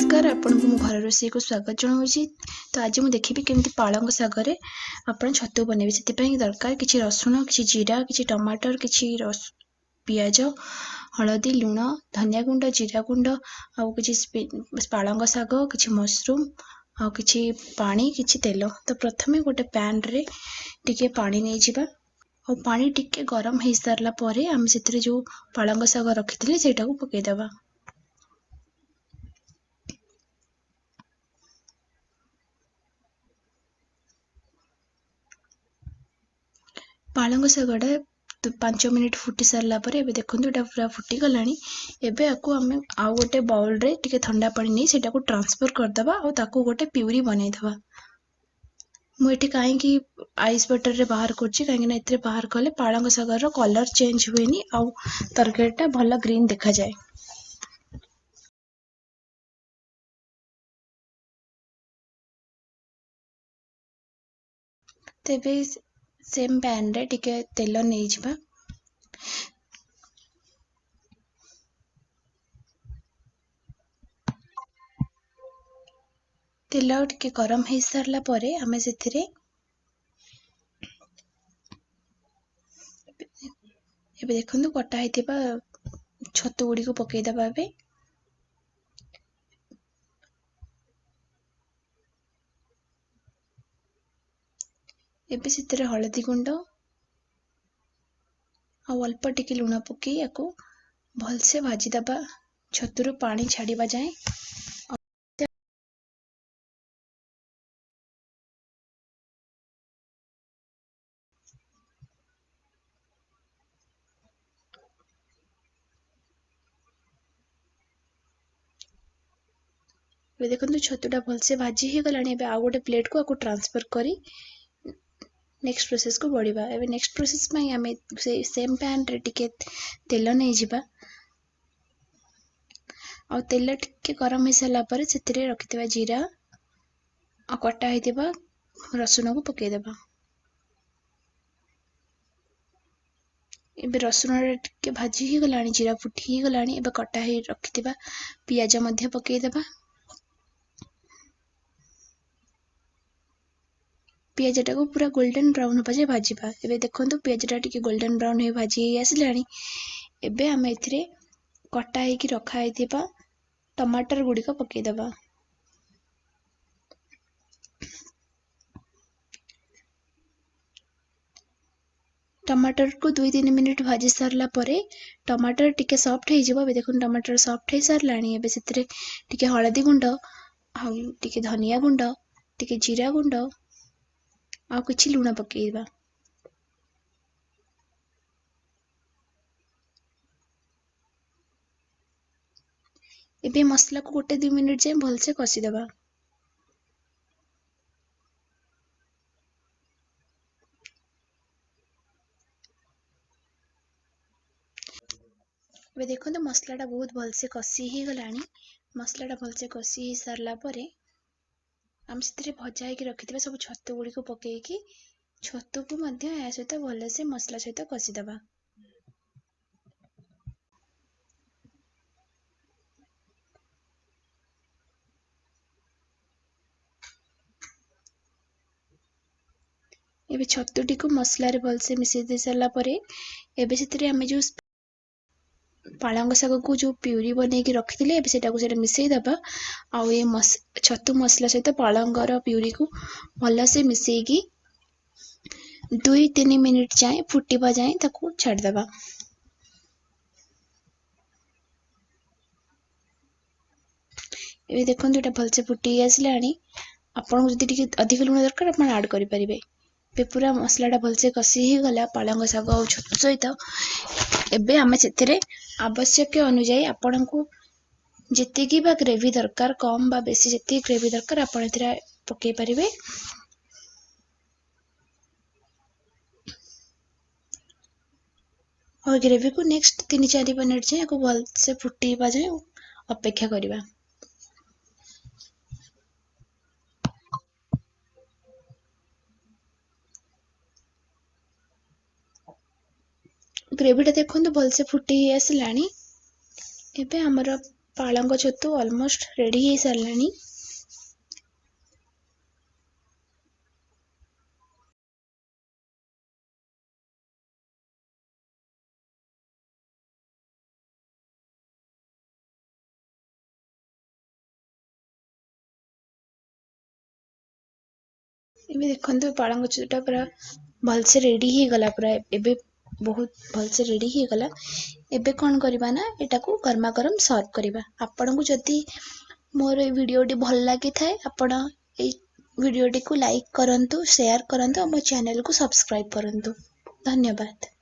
ନମସ୍କାର, ଆପଣଙ୍କୁ ମୁଁ ଘର ରୋଷେଇକୁ ସ୍ୱାଗତ ଜଣାଉଛି। ତ ଆଜି ମୁଁ ଦେଖିବି କେମିତି ପାଳଙ୍ଗ ଶାଗରେ ଆପଣ ଛତୁ ବନେଇବେ। ସେଥିପାଇଁ ଦରକାର କିଛି ରସୁଣ, କିଛି ଜିରା, କିଛି ଟମାଟର, କିଛି ପିଆଜ, ହଳଦୀ, ଲୁଣ, ଧନିଆ ଗୁଣ୍ଡ, ଜିରା ଗୁଣ୍ଡ, ଆଉ କିଛି ପାଳଙ୍ଗ ଶାଗ, କିଛି ମସରୁମ୍, ଆଉ କିଛି ପାଣି, କିଛି ତେଲ। ତ ପ୍ରଥମେ ଗୋଟେ ପ୍ୟାନ୍ରେ ଟିକେ ପାଣି ନେଇଯିବା, ଆଉ ପାଣି ଟିକେ ଗରମ ହେଇସାରିଲା ପରେ ଆମେ ସେଥିରେ ଯେଉଁ ପାଳଙ୍ଗ ଶାଗ ରଖିଥିଲେ ସେଇଟାକୁ ପକାଇଦେବା। ପାଳଙ୍ଗ ଶାଗଟା 5 ମିନିଟ୍ ଫୁଟି ସାରିଲା ପରେ ଏବେ ଦେଖନ୍ତୁ ଏଇଟା ପୁରା ଫୁଟିଗଲାଣି। ଏବେ ଆକୁ ଆମେ ଆଉ ଗୋଟେ ବାଉଲରେ ଟିକେ ଥଣ୍ଡା ପାଣି ନେଇ ସେଇଟାକୁ ଟ୍ରାନ୍ସଫର୍ କରିଦେବା ଆଉ ତାକୁ ଗୋଟେ ପ୍ୟୁରି ବନେଇଦେବା। ମୁଁ ଏଠି କାହିଁକି ଆଇସ୍ ୱାଟରରେ ବାହାର କରୁଛି, କାହିଁକିନା ଏଥିରେ ବାହାର କଲେ ପାଳଙ୍ଗ ଶାଗର କଲର୍ ଚେଞ୍ଜ ହୁଏନି ଆଉ ତରକାରୀଟା ଭଲ ଗ୍ରୀନ୍ ଦେଖାଯାଏ। ତେବେ ସେମ୍ ପ୍ୟାନ୍ରେ ଟିକେ ତେଲ ନେଇଯିବା। ତେଲ ଟିକେ ଗରମ ହେଇସାରିଲା ପରେ ଆମେ ସେଥିରେ ଏବେ ଦେଖନ୍ତୁ କଟା ହେଇଥିବା ଛତୁ ଗୁଡ଼ିକୁ ପକାଇଦେବା। ଏବେ ସେଥିରେ ହଳଦୀ ଗୁଣ୍ଡ ଆଉ ଅଳ୍ପ ଟିକେ ଲୁଣ ପକାଇ ୟାକୁ ଭଲସେ ଭାଜିଦେବା, ଛତୁରୁ ପାଣି ଛାଡ଼ିବା ଯାଏଁ। ଏବେ ଦେଖନ୍ତୁ ଛତୁଟା ଭଲସେ ଭାଜି ହେଇଗଲାଣି। ଏବେ ଆଉ ଗୋଟେ ପ୍ଲେଟ୍କୁ ଆକୁ ଟ୍ରାନ୍ସଫର୍ କରି ନେକ୍ସଟ ପ୍ରୋସେସ୍କୁ ବଢ଼ିବା। ଏବେ ନେକ୍ସଟ ପ୍ରୋସେସ୍ ପାଇଁ ଆମେ ସେଇ ସେମ୍ ପ୍ୟାନ୍ରେ ଟିକେ ତେଲ ନେଇଯିବା, ଆଉ ତେଲ ଟିକେ ଗରମ ହେଇସାରିଲା ପରେ ସେଥିରେ ରଖିଥିବା ଜିରା ଆଉ କଟା ହେଇଥିବା ରସୁଣକୁ ପକାଇଦେବା। ଏବେ ରସୁଣଟା ଟିକେ ଭାଜି ହେଇଗଲାଣି, ଜିରା ଫୁଟି ହେଇଗଲାଣି। ଏବେ କଟା ହେଇ ରଖିଥିବା ପିଆଜ ମଧ୍ୟ ପକାଇଦେବା। ପିଆଜଟାକୁ ପୁରା ଗୋଲ୍ଡେନ୍ ବ୍ରାଉନ୍ ହେବା ଯାଏ ଭାଜିବା। ଏବେ ଦେଖନ୍ତୁ ପିଆଜଟା ଟିକେ ଗୋଲ୍ଡେନ୍ ବ୍ରାଉନ୍ ହେଇ ଭାଜି ହେଇ ଆସିଲାଣି। ଏବେ ଆମେ ଏଥିରେ କଟା ହେଇକି ରଖା ହେଇଥିବା ଟମାଟର ଗୁଡ଼ିକ ପକାଇଦେବା। ଟମାଟରକୁ 2-3 ମିନିଟ୍ ଭାଜି ସାରିଲା ପରେ ଟମାଟର ଟିକେ ସଫ୍ଟ ହେଇଯିବ। ଏବେ ଦେଖନ୍ତୁ ଟମାଟର ସଫ୍ଟ ହେଇସାରିଲାଣି। ଏବେ ସେଥିରେ ଟିକେ ହଳଦୀ ଗୁଣ୍ଡ ଆଉ ଟିକେ ଧନିଆ ଗୁଣ୍ଡ, ଟିକେ ଜିରା ଗୁଣ୍ଡ ଆଉ କିଛି ଲୁଣ ପକାଇବା। ଏବେ ମସଲାକୁ 1-2 ମିନିଟ୍ ଯାଏଁ ଭଲସେ କଷିଦେବା। ଏବେ ଦେଖନ୍ତୁ ମସଲାଟା ବହୁତ ଭଲସେ କଷି ହେଇଗଲାଣି। ମସଲାଟା ଭଲସେ କଷି ହେଇସାରିଲା ପରେ ଆମେ ସେଥିରେ ଭଜା ହେଇକି ରଖିଥିବା ସବୁ ଛତୁ ଗୁଡ଼ିକୁ ପକାଇକି ଛତୁକୁ ମଧ୍ୟ ଏହା ସହିତ ଭଲସେ ମସଲା ସହିତ କଷିଦେବା। ଏବେ ଛତୁଟିକୁ ମସଲାରେ ଭଲସେ ମିଶାଇ ଦେଇ ସାରିଲା ପରେ ଏବେ ସେଥିରେ ଆମେ ଯେଉଁ ପାଳଙ୍ଗ ଶାଗକୁ ଯେଉଁ ପ୍ୟୁରି ବନେଇକି ରଖିଥିଲେ ଏବେ ସେଟାକୁ ସେଇଟା ମିଶାଇ ଦେବା। ଆଉ ଏ ଛତୁ ମସଲା ସହିତ ପାଳଙ୍ଗର ପ୍ୟୁରିକୁ ଭଲସେ ମିଶାଇକି 2-3 ମିନିଟ୍ ଯାଏଁ ଫୁଟିବା ଯାଏଁ ତାକୁ ଛାଡ଼ିଦେବା। ଏବେ ଦେଖନ୍ତୁ ଏଇଟା ଭଲସେ ଫୁଟି ଆସିଲାଣି। ଆପଣଙ୍କୁ ଯଦି ଟିକେ ଅଧିକ ଲୁଣ ଦରକାର ଆପଣ ଆଡ଼୍ କରିପାରିବେ। ଏବେ ପୁରା ମସଲାଟା ଭଲସେ କଷି ହେଇଗଲା ପାଳଙ୍ଗ ଶାଗ ଆଉ ଛତୁ ସହିତ। ଏବେ ଆମେ ସେଥିରେ ଆବଶ୍ୟକ ଅନୁଯାୟୀ ଆପଣଙ୍କୁ ଯେତିକି ବା ଗ୍ରେଭି ଦରକାର, କମ୍ ବା ବେଶୀ ଯେତିକି ଗ୍ରେଭି ଦରକାର ଆପଣ ଏଥିରେ ପକାଇ ପାରିବେ। ଆଉ ଗ୍ରେଭିକୁ ନେକ୍ସଟ 3-4 ମିନିଟ୍ ଯାଏଁ ୟାକୁ ଭଲସେ ଫୁଟେଇବା ଯାଏଁ ଅପେକ୍ଷା କରିବା। ଗ୍ରେଭିଟା ଦେଖନ୍ତୁ ଭଲସେ ଫୁଟି ହେଇ ଆସିଲାଣି। ଏବେ ଆମର ପାଳଙ୍ଗ ଛତୁ ଅଲମୋଷ୍ଟ ରେଡ଼ି ହେଇସାରିଲାଣି। ଏବେ ଦେଖନ୍ତୁ, ପାଳଙ୍ଗ ଛତୁଟା ପୁରା ଭଲସେ ରେଡ଼ି ହେଇଗଲା। ପୁରା ଏବେ ବହୁତ ଭଲସେ ରେଡ଼ି ହେଇଗଲା। ଏବେ କ'ଣ କରିବା ନା, ଏଟାକୁ ଗରମା ଗରମ ସର୍ଭ କରିବା। ଆପଣଙ୍କୁ ଯଦି ମୋର ଏଇ ଭିଡ଼ିଓଟି ଭଲ ଲାଗିଥାଏ, ଆପଣ ଏଇ ଭିଡ଼ିଓଟିକୁ ଲାଇକ୍ କରନ୍ତୁ, ସେୟାର କରନ୍ତୁ ଆଉ ମୋ ଚ୍ୟାନେଲକୁ ସବସ୍କ୍ରାଇବ୍ କରନ୍ତୁ। ଧନ୍ୟବାଦ।